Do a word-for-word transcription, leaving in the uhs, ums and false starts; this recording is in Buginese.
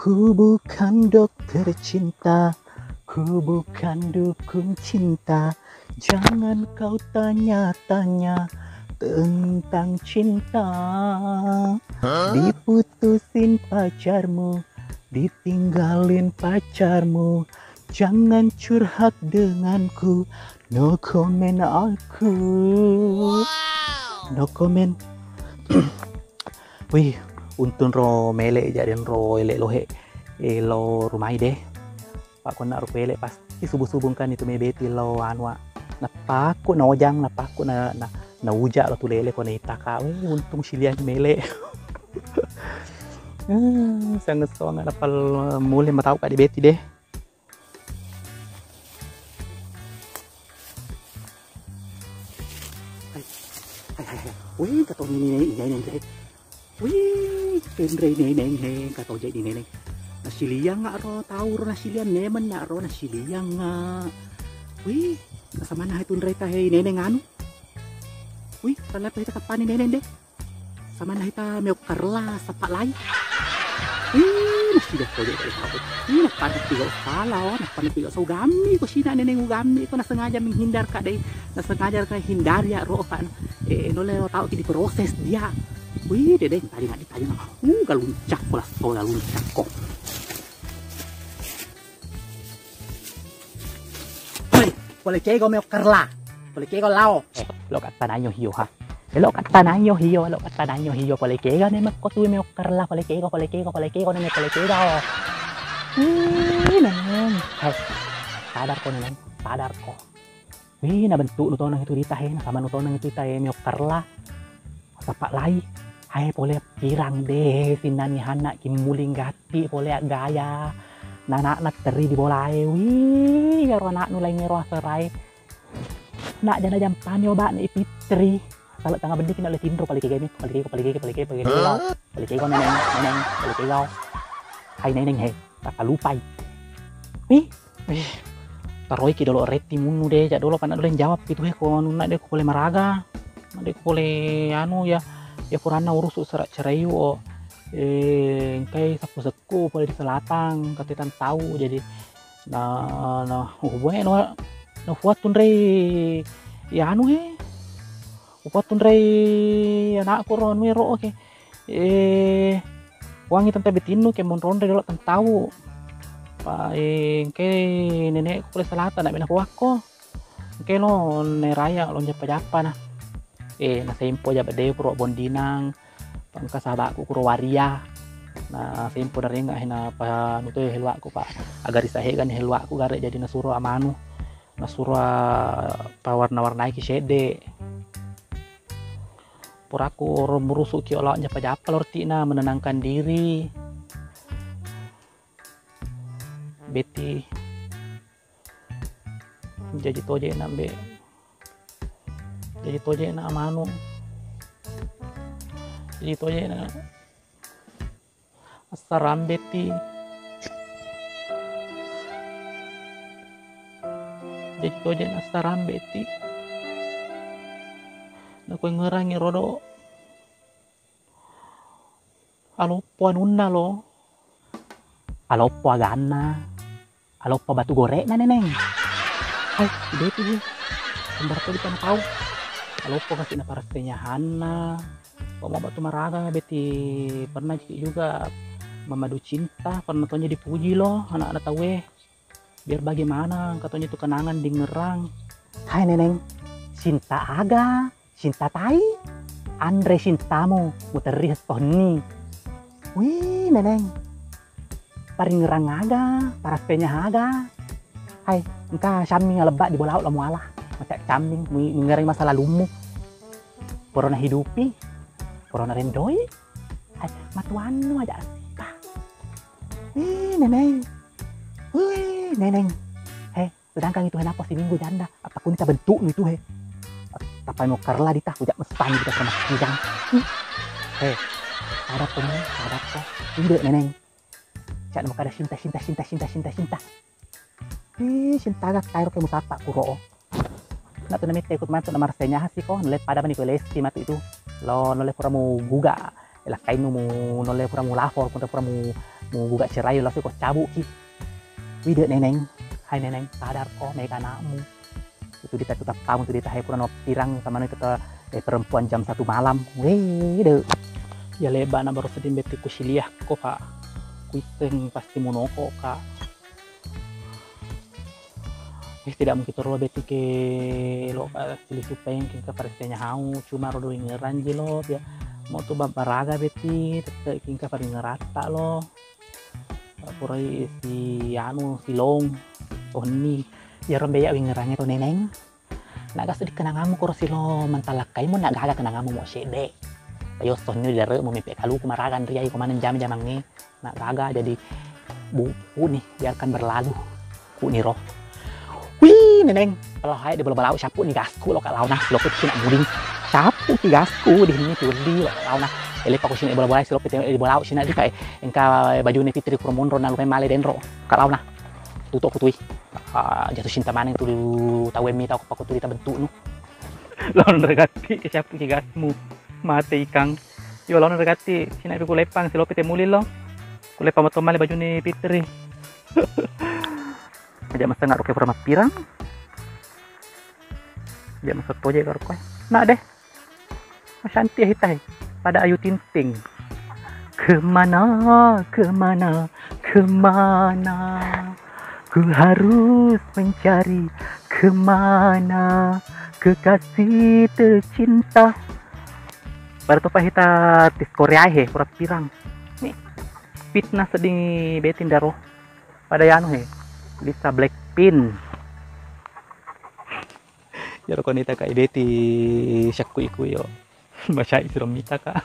Ku bukan dokter cinta, ku bukan dukun cinta. Jangan kau tanya-tanya tentang cinta. Diputusin pacarmu, ditinggalin pacarmu. Jangan curhat denganku. No comment aku. No comment. Wih, untung ro mele jadi ro ele lohe, eh, lo rumai deh. Pak konna ro pele pasti subuh-subuh kan itu mebeti lo anua. Napakku na ojang, napakku na, na, na uja lo tulele ko na itaka. Wih, untung silian mele. Eh, sangesonga napal mulai matau ka di beti deh. Hai, hai, hai, hai. Wih, katau ni, ni, ni, ni, ni. Wih, kenre neneng he, katau jadi neneng. Nasiliang nggak ro, tau ro nasiliang nemen nak ro nasiliang nggak. Wih, nasamana hai tunre ta he neneng anu. Wih, kalau apa itu kapan neneng deh? Sama nahita meo kerla sapa lai. Ih, nasida ko je tau. Ih, nappada tiga usala, oh, nappada tiga usala ugammi ko sina neneng ugammi ko nasengaja menghindar ka dei. Nasengaja ka hindari ya ro ka. Eh, nole tau ki diproses dia. Wih, dede tadi nggak ditanya. Uh, galuncak ko lasso galuncak ko. Hei, pole kego meo kerla. Pole kego lao. Eh, lo katta nanyo hio ha. Eh, lo katta nanyo hio, lo katta nanyo hio. Pole kega ne mekko tu meo kerla, pole kego, pole kego, pole kego ne pole kega. Oh. Ih, neneng. Hei, sadar ko neneng, sadar ko. Wih, nabentuk nu tonang itu dita he, nasama nu tonang itu dita he, meo kerla. Sapa lai. Hai pole pirang deh, sinnani hanna kimmuling gatti pole aggaya. Nanakna teri di bolae. Wih, iyaro anaknu laing ero aserae. Nak jana jampani obakna ipitri. Sala tanga beddiki nak le tinro pale kega ini, pale kega, pale kega, pale kega, pale kega. Pale kega neneng, neneng, pale kega. Hai neneng he, tak lupai. Wih, Wih, taroi ki dolo retti munnu de, jak dolo panna dolo jawab pitu he ko anunna de ko pole maraga. De ko pole anu ya, ya puranna urusu serak cerai o. Eh, engkai sakku-sakku pole di selatang, kate tantau jadi na na uh, boe no no fuat tunrei ya anu he. Upa tunrei anakku ro anu ero oke. Eh, wangi tante betinnu ke monronre dolo tantau. Pa eh, engke nenekku pole salata nak bena poakko. Engke lo ne raya lo jappa-jappa na. Eh, na sempo jaba de kuro bondinang. Engka sahabakku kuro waria. Na sempo narenga hena pa nutu heluakku pa. Agari sahega ni heluakku gare jadi nasuro amanu. Nasuro pawarna-warnaiki sedde. Puraku ro murusuki ola jappa-jappa lo reti'na menenangkan diri. Beti jaji toje na ambe. Jaji toje na amanu. Jaji toje na Assarambeti. Jaji toje na assarambeti. Nakuengngerangi rodo. Aloppo anunna lo. Aloppo aganna. Aloppa batu gore'na, Neneng. Hai, Beti, Bi. Sembar to ditanya kau. Aloppa kasi na parasenyahanna. Kau mau batu maraga, Beti. Pernah juga memadu cinta, pernah tonya dipuji lo, anak-anak tawe. Biar bagaimana, katanya itu kenangan di ngerang. Hai, Neneng. Cinta aga? Cinta tai, anre cintamu, muterri hettohenni. Wih, Neneng. Paringerang aga, parassenya aga. Hai, engka syamming alebba di bolau la muala. Macak syamming, mi-, mingerai masa lalummu. Purana hidupi, purana rendoi. Hai, matuannu aja asika. Wih, Neneng. Wih, Neneng. Hei, Sedangkan itu he nappa siminggu janda, appakunta bentukmu itu he. Tappa mo karla dita, kujak messani kita sama kijang. He, sadar ko, Neneng, sadar ko. Indo, Neneng. Cak namo kada cinta, cinta, cinta, cinta, cinta, cinta. Ih, cinta gak kairo ke musapa kuro. Nak tu namette ikut mantu na marassenyaha siko, nole pada mani ko lesti matu itu. Lo, nole pura mu guga. Lakkainnu mu, nole pura mu lapor, pura, pura mu Mubuka cerai, langsung ko cabuki. Wide Neneng, hai Neneng, sadar ko mega anakmu. Itu dita tu tappamu tu dita, hai pura no pirang sama itu ke, eh, perempuan jam satu malam. Wede. Ya leba na baru sedih beti ku siliah ko, Pak. Kuiteng pasti munoko, Kak. Eh, tidak mungkin terlalu beti ke lo, Kak, sili supeng kingka paristenya hau, cuma rodo ingeran ji lo, biar mau tu babaraga beti, tetep kingka paringerata lo. Purai si anu, silong, tonni. Iyaro mbeya wingerangnge to Neneng. Naga seddi kenanganmu koro silo mantalakkai mo, nagaga kenanganmu mo sedde. Payo sonyo dare mu mepe kaluku maraga nriai ko maneng jam-jamangnge. Nagaga jadi bu-, kuni biarkan berlalu. Kuni ro. Wih, Neneng, pala hai di bola-bola, siapu ni gasku lo kak launa, lo kecil nak muding. Siapu ki gasku di sini tu di lo kak launa. Ele paku sini bola-bola, lo kecil di bola sini di kai. Engka baju ni Fitri kuro monro na lupai male denro kak launa. Tutuk ku tui. Ah, jatuh cinta maneng tu tau emi tau paku tui tabentuk nu. Lawan regati ke siapu ki gasmu. Mate ikang. Yo lawan regati sini ku lepang silope te muli lo. Ku lepang moto male baju ni Fitri. Aja maseng aro ke pura mappirang. Aja maseng toje karo koe. Nak deh. Masanti hita he. Pada Ayu Ting Ting. Kemana, kemana, kemana? Ku harus mencari kemana kekasih tercinta. Pada topa hita artis Korea he, pura pirang. Nih, fitnah seding betin daro. Pada yanu he, Lisa Blackpink. Jaro ko nita ka ibeti syakku iku yo. Masai siro mita ka.